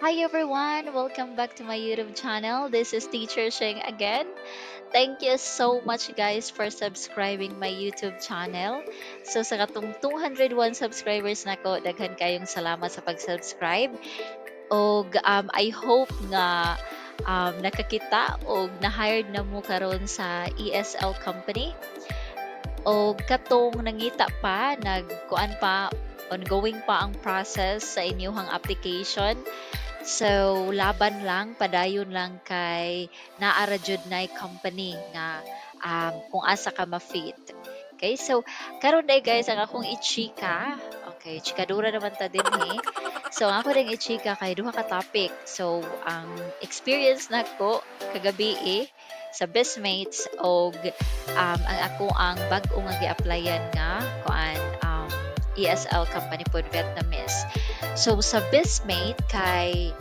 Hi everyone! Welcome back to my YouTube channel. This is Teacher Sheng again. Thank you so much, guys, for subscribing my YouTube channel. So sa katong 201 subscribers nako, daghan kayong salamat sa pag-subscribe. Og I hope nga nakakita og na-hired na mo karon sa ESL company. Og katong nangita pa, nagkuan pa, ongoing pa ang process sa inyong application. So, laban lang, padayon lang kay naa ra jud nay company nga kung asa ka ma-fit. Okay, so karon day, guys, ang akong ichika, okay, chikadura naman ta dinhi. So, ang ako ding ichika kay duha ka topic. So, ang experience nako kagabi eh, sa Bizmates og ang ako ang bag-o nga gi-applyan nga kuan, ESL company pod, Vietnamese. So sa Bizmate kay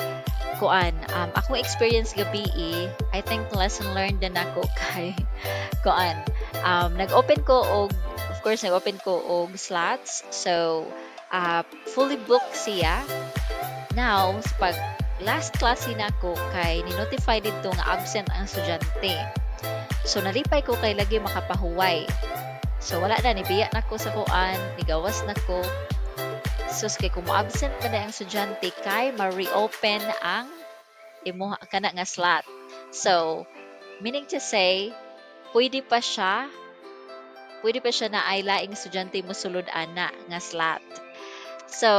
kuan, akong experience gabi eh, I think lesson learned na nako kay kuan, nag-open ko og, of course, nag-open ko og slots. So fully booked siya. Now, sa pag last class nako kay ni-notify didto nga absent ang estudyante. So nalipay ko kay lagi makapahuway. So wala na, nibiya na ko sa kuan, nigawas na ko. Sus, kay kung mo-absent man ang estudyante kay ma-reopen ang imuha kana nga slot. So, meaning to say, pwede pa siya na ay laing estudyante mo sulod ana nga slot. So,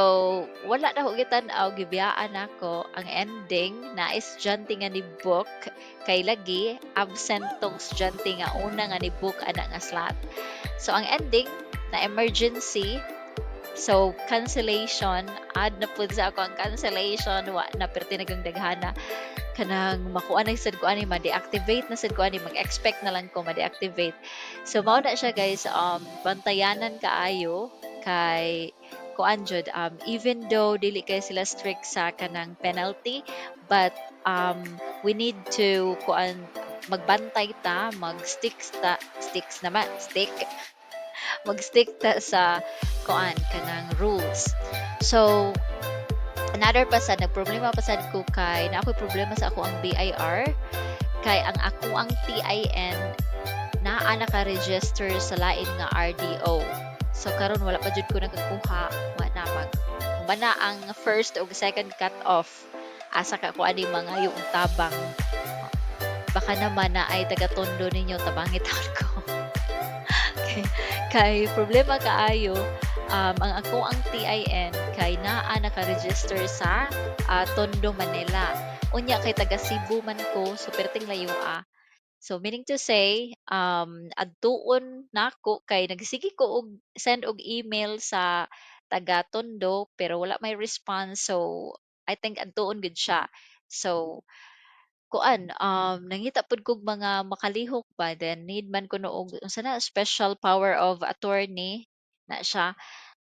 wala na ko gitan-aw, gibiyaan nako. Ang ending na estudyante nga ni-book kay lagi absent tong estudyante nga una nga ni-book ana nga slot. So, ang ending na emergency. So, cancellation, add na pud sa ako ang cancellation, wa na perti nagang daghana. Kanang makuha na sad ko ani, ma-deactivate na sad ko ani, mag-expect na lang ko ma-deactivate. So mao na siya, guys, bantayanan kaayo kay kuan jud, even though dili kay sila strict sa kanang penalty, but we need to kuan, magbantay ta, mag-stick ta, sticks naman, stick, mag-stick ta sa kuan, kanang rules. So another pa sad, nagproblema pa sad ko kay naa koy problema sa ako ang BIR kay ang ako ang TIN naa naka-register sa lain nga RDO. So karon wala pa jud ko nakakuha, wa na mag mana ang first ug second cut off. Asa ka ko ani mga yung tabang. Baka naman na ay taga-Tondo ninyo, tabangit ko. Kay problema kaayo, ang ako ang TIN kay naa naka-register sa Tondo, Manila. Unya kay taga Cebu man ko, so perting layo ah. So meaning to say, adtuon nako kay nagsige ko og send og email sa taga Tondo pero wala may response, so I think adtuon gud siya. So kuan, nangita pud kog mga makalihok ba, then need man kuno og unsa na, special power of attorney na siya.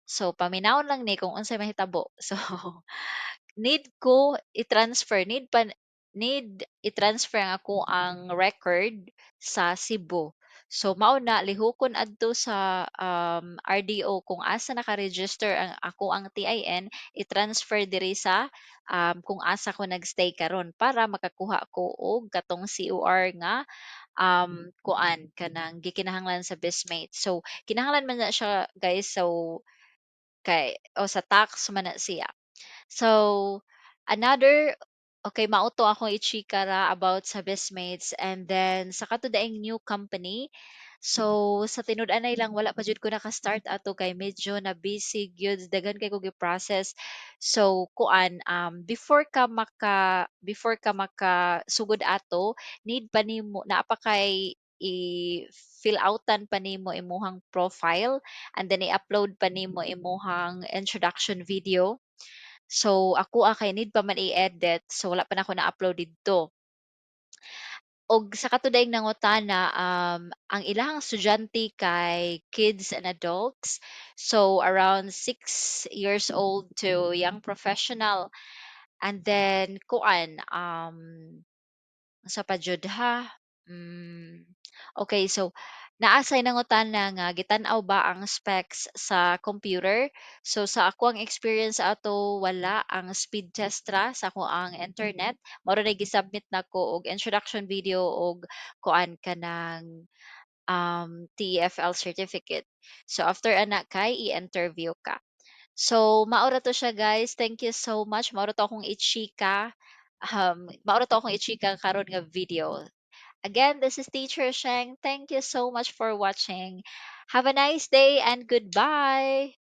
So paminawon lang ni kung unsay mahitabo. So need ko i-transfer, need pa, need i-transfer ang ako ang record sa Cebu. So mao na lihukon adto sa RDO kung asa naka-register ang ako ang TIN, i-transfer diri sa kung asa ko nag-stay karon para makakuha ko og katong COR nga kuan, kanang gikinahanglan sa Bizmate. So kinahanglan man na siya, guys, so kay o sa tax man na siya. So another, okay, mao to akong i-chika ra about sa Bizmates. And then sa kato daing new company, so sa tinud-anay lang wala pa jud ko naka-start ato kay medyo na busy gyud, daghan kay ko gi-process. So kuan, before ka makasugod ato, need pa nimo, naa pa kay i-fill outan pa nimo imuhang profile and then i-upload pa nimo imuhang introduction video. So ako kay need pa man i-edit, so wala pa nako na-upload didto. Og sa kato daing nangutana, ang ilahang estudyante kay kids and adults, so around 6 years old to young professional. And then kuan, unsa pa jud ha? Okay, so Naa say nangutana nga gitan-aw ba ang specs sa computer. So sa akoang experience ato, wala, ang speed test ra sa akoang internet. Mao ra gi-submit nako og introduction video og kuan, kanang TEFL certificate. So after ana kay i-interview ka. So mao ra to siya, guys. Thank you so much. Mao ra to akong i-chika. Mao ra to akong i-chika karon nga video. Again, this is Teacher Sheng. Thank you so much for watching. Have a nice day and goodbye.